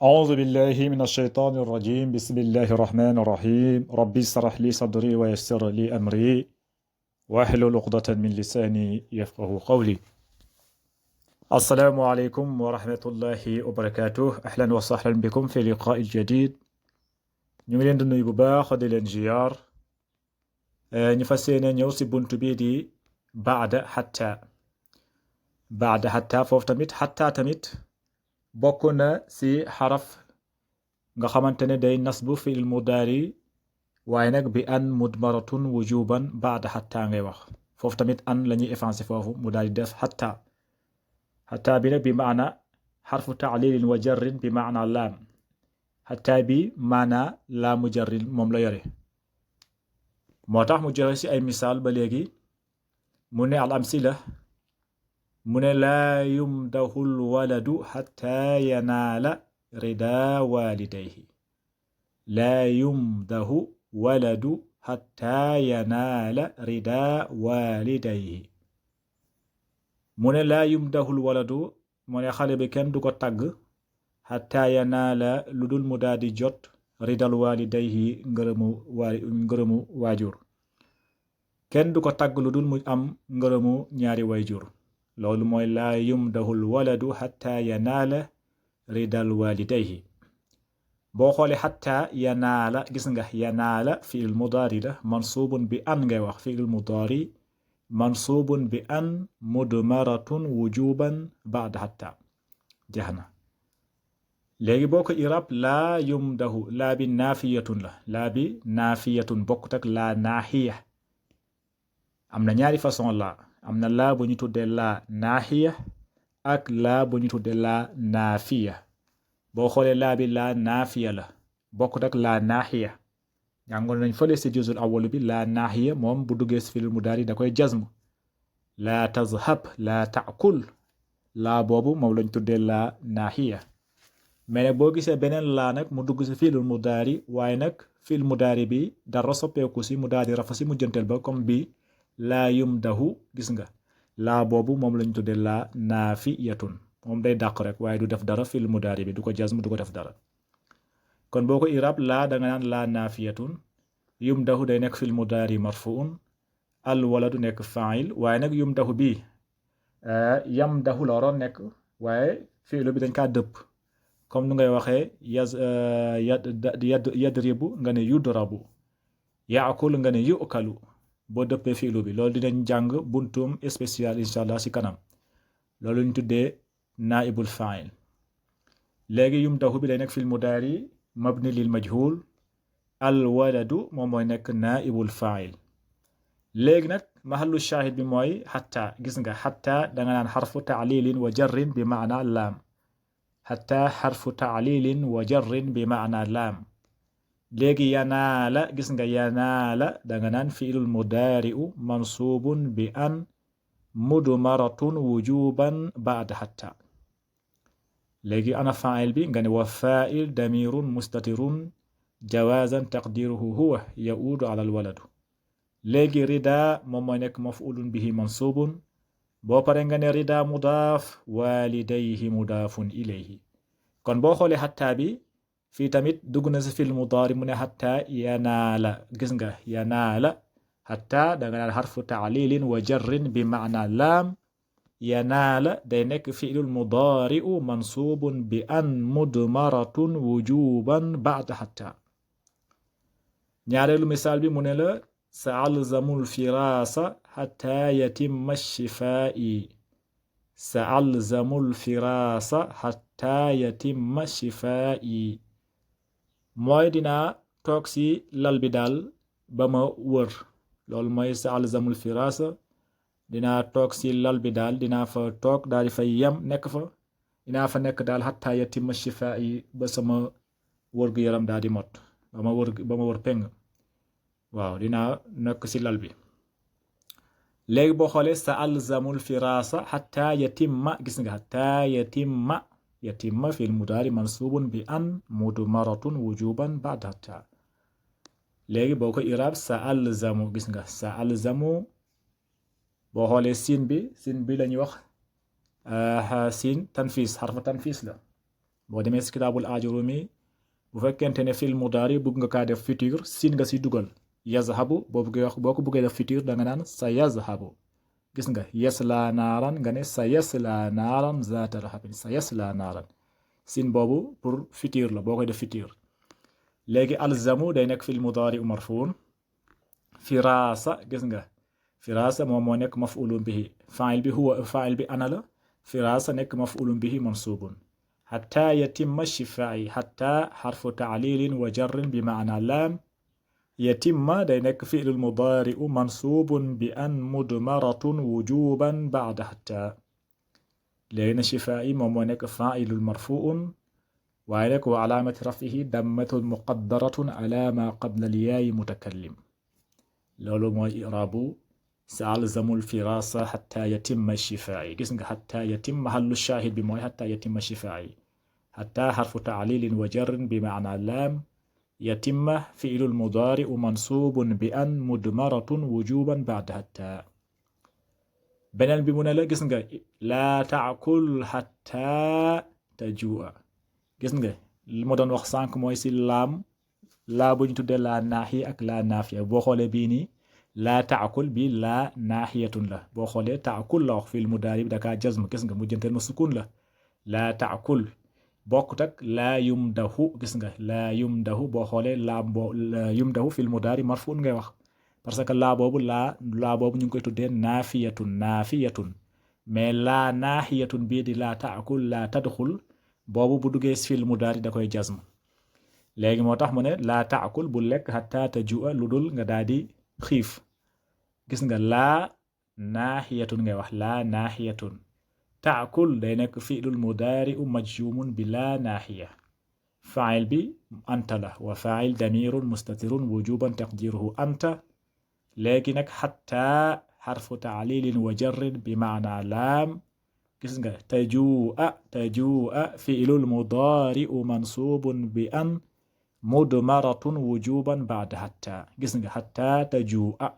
أعوذ بالله من الشيطان الرجيم بسم الله الرحمن الرحيم ربي اشرح لي صدري ويسر لي أمري واحلل عقدة من لساني يفقه قولي السلام عليكم ورحمة الله وبركاته أهلا وسهلا بكم في لقاء جديد ñu ngi leen di nuyu bu baax di leen ziyaar ñu fas yéene ñëw si bunt bii di baada xatta foofu tamit xatta tamit bokk na si xaraf nga xamante ne day nasbu fi'il mudaari waaye nag bi an mudmaratun wujuban baada xatta ngay wax foofu tamit an la ñuy effacé foofu mu daal di def xatta bi nag bi maana xarfu taalilin wa jarrin bi maana laam xatta bi maana laamu jarrin moom la yore moo tax mu joxe si ay misaal ba léegi mu ne al amsila mu ne laa yumdahu l waladu xatta yanaala rida walidayhi laa yumdahu waladu xatta yanaala rida walidayhi mu ne laa yumdahul waladu mu ne xale bi kenn du ko tagg xatta yanaala lu dul mu daal di jot ridal walidayhi ngërëmu waajur kenn du ko tagg lu dul mu am ngërëmu ñaari waajur loolu mooy laa yumdahul waladu xatta yanaala ridal walidayhi boo xoolee xatta yanaala gis nga yanaala fiil mudaari la mansuubun bi an ngay wax fiil mudaari mansuubun bi an mudmaratun wujuban baada xatta jeex na léegi boo ko irab laa yumdahu laa bi naafiyatun la laa bi naafiyatun bokkut ak laa naaxiya am na ñaari façon laa am na laa bu ñu tuddee laa naaxiya ak laa bu ñu tuddee laa naafiya boo xoolee laa bi laa naafiya la bokkut ak laa naaxiya jàngoon nañ fële si juzul awalu bi laa naaxiya moom bu duggee si fiil mudaari da koy jazm laa tazhab laa taakul laa boobu moom lañ tuddee laa naaxiya mais nag boo gisee beneen laa nag mu dugg si fiil mudaari waaye nag fiil mudaari bi dara soppeeku si mu daal di rafa si mu jënteel ba comme bi laa yumdahu gis nga laa boobu moom lañ tuddee laa naafiyatun moom day dàq rek waaye du def dara fil mudaari bi du ko jazm du ko def dara kon boo ko irab laa danga naan laa naafiyatun yumdahu day nekk fil mudaari marfuun al waladu nekk fail waaye nag yumdahu bi yamdahu la waroon nekk waaye fiilu bi dañ kaa dëpp comme nu ngay waxee yadribu nga ne yudrabu yaakul nga ne yukalu boo dëppee fiilu bi loolu dinañ jàng buntum spécial insha allah si kanam loolu ñu tuddee naaibul fa'il léegi yumdahu bi day nekk fil mudaari mabni lil majhul al waladu moom mooy nekk naaibul fa'il léegi nag mahallu shahid bi mooy xatta gis nga xatta danga naan xarfu taalilin wa jarrin bi maana laam xatta xarfu taalilin wa jarrin bi maana laam léegi yanaala gis nga yanaala danga naan fiilul mudaari'u mansuubun bi an mudmaratun wujuban baada xatta léegi ana faa'il bi nga ne wa faa'il damirun mustatirun jawaazan taqdiruhu huwa yauudu ala alwaladu léegi rida moom mooy nekk maf'ulun bihi mansuubun boo pare nga ne rida mudaaf walidayhi mudaafun ilayhi kon boo xoolee xatta bi fii tamit dugg na si fil mudaari mu ne xatta yanaala gis nga yanaala xatta danga naan xarfu taalilin wa jarrin bi maana laam yanaala day nekk fiilul mudaari'u mansuubun bi an mudmaratun wujuban baada xatta ñaareelu misaal bi mu ne la sa alzamul firaasa xatta yatimma shifaa'i sa alzamul firaasa xatta yatimma shifaa'i mooy dinaa toog si lal bi daal ba ma wër loolu mooy sa alzamul firaasa dinaa toog si lal bi daal dinaa fa toog daal di fay yem nekk fa dinaa fa nekk daal xatta yatimma shifaa'i ba sama wërgu yaram daal di mot ba ma wër peng waaw dinaa nekk si lal bi léegi boo xoolee sa alzamul firaasa xatta yatimma gis nga xatta yatimma fil mudaari mansuubun bi an mudmaratun wujuban baada xatta léegi boo ko iraab sa alzamu gis nga sa alzamu boo xoolee siin bi la ñuy wax siin tanfis xarfa tanfis la boo demee si kitaabul ajurumi bu fekkente ne fil mudaari bëgg nga kaa def futur siin nga si dugal yazhabu boo ko bëggee def futur da nga naan sa yazhabu gis nga yasla naaran nga ne sa yasla naaran zaata lahabin sa yasla naaran siin boobu pour futur la boo koy def futur léegi alzamu day nekk fil mudaari marfuun firaasa gis nga firaasa moom moo nekk maf'ulun bihi fa'il bi ana la firaasa nekk maf'ulun bihi mansubun حتى يتم الشفاء حتى حرف تعليل وجر بمعنى لام يتم دينك فعل المضارع منصوب بأن مدمرة وجوبا بعد حتى لأن الشفاء ممونك فاعل مرفوع وعليك وعلامة رفعه دمة مقدرة على ما قبل الياء متكلم لولو ما إعرابو سألزم الفراسة حتى يتم الشفاء قسم حتى يتم محل الشاهد بموي حتى يتم الشفاء حتى حرف تعليل وجر بمعنى لام يتم فعل المضارع منصوب بأن مدمرة وجوبا بعد حتى بنال بمنا لا قسم لا تأكل حتى تجوع قسم المدن وخسانك موي سي لام لا بني تودé la nahi ak la nafiya bo xolé bi ni laa taakul bi laa naaxiyatun la boo xoolee taakul la wax fil mudaari bi dakaa jazm gis nga mujjanteel ma sukun la laa taakul bokkut ak laa yumdahu gis nga laa yumdahu boo xoolee yumdahu fil mudaari marfuun ngay wax parce que laa boobu ñu ngi koy tuddee naafiyatun mais laa naaxiyatun bii di laa taakul laa tadxul boobu bu duggee fil mudaari da koy jazm léegi moo tax mu ne laa taakul bu lekk hatta tajua lu dul nga daal di xiif gis nga laa naaxiyatun ngay wax laa naaxiyatun taakul day nekk fi'lul mudaari'u majzumun bi laa naaxiya faa'il bi anta la wa faa'il damirun mustatirun wujuban taqdiruhu anta léegi nag xattaa xarfu taalilin wa jarrin bi maana laam gis nga tajuu'a fi'lul mudaari'u mansubun bi an mudmaratun wujuban ba'da xattaa gis nga xattaa tajuu'a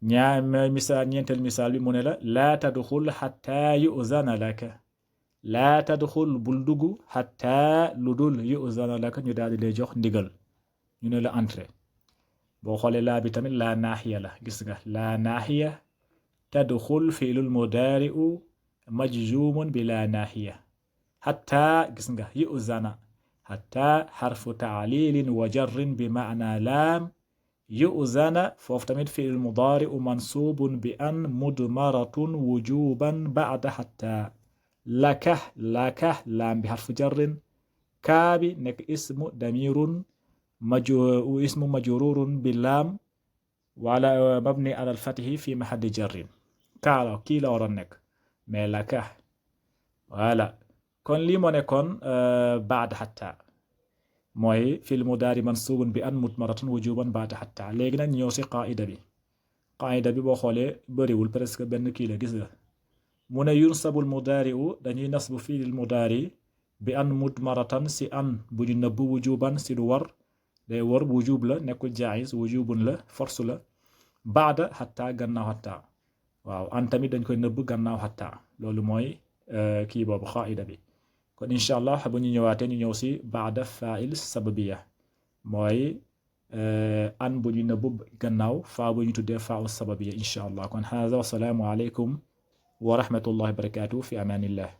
ñeenteel misaal bi mu ne la laa tadxul xattaa yu'zana laka laa tadxul bul dugg xattaa lu dul yu'zana laka ñu daal di lay jox ndigal ñu ne la entrée boo xoolee laa bi tamit laa naaxiya la gis nga laa naaxiya tadxul fi'lul mudaari'u majzumun bi laa naaxiya xattaa gis nga yu'zana xattaa xarfu taalilin wa jarrin bi maana laam yu'zana foofu tamit fi'l mudaari'u mansubun bi an mudmaratun wujuban ba'da xattaa laka laam bi xarfu jarrin kaabi nekk ismu damirun ismu majrurun bi laam wala mabni ala alfatihi fi mahalli jarrin kaala kii la waroon nekk mais laka voilà kon lii moo nekkoon ba'da xattaa mooy fil mudaari mansubun bi an mudmaratun wujuban ba'da xattaa léegi nag ñëw si qaida bi boo xoolee bëriwul presque benn kii la gis nga mu ne yunsabul mudaari'u dañuy nasbu fil mudaari bi an mudmaratan si an bu ñu nëbb wujuban si du war day war wujub la nekkul jaayis wujubun la force la baada xattaa gannaaw xattaa waaw an tamit dañ koy nëbb gannaaw xattaa loolu mooy kii boobu qaida bi kon incha allah bu ñu ñëwaatee ñu ñëw si baada fa'il sababiya mooy an bu ñu nëbb gannaaw faa bu ñu tuddee fa'u sababiya incha allah kon haaza wa salaamu aleykum wa rahmatullahi wa barakaatuh fi amaanillah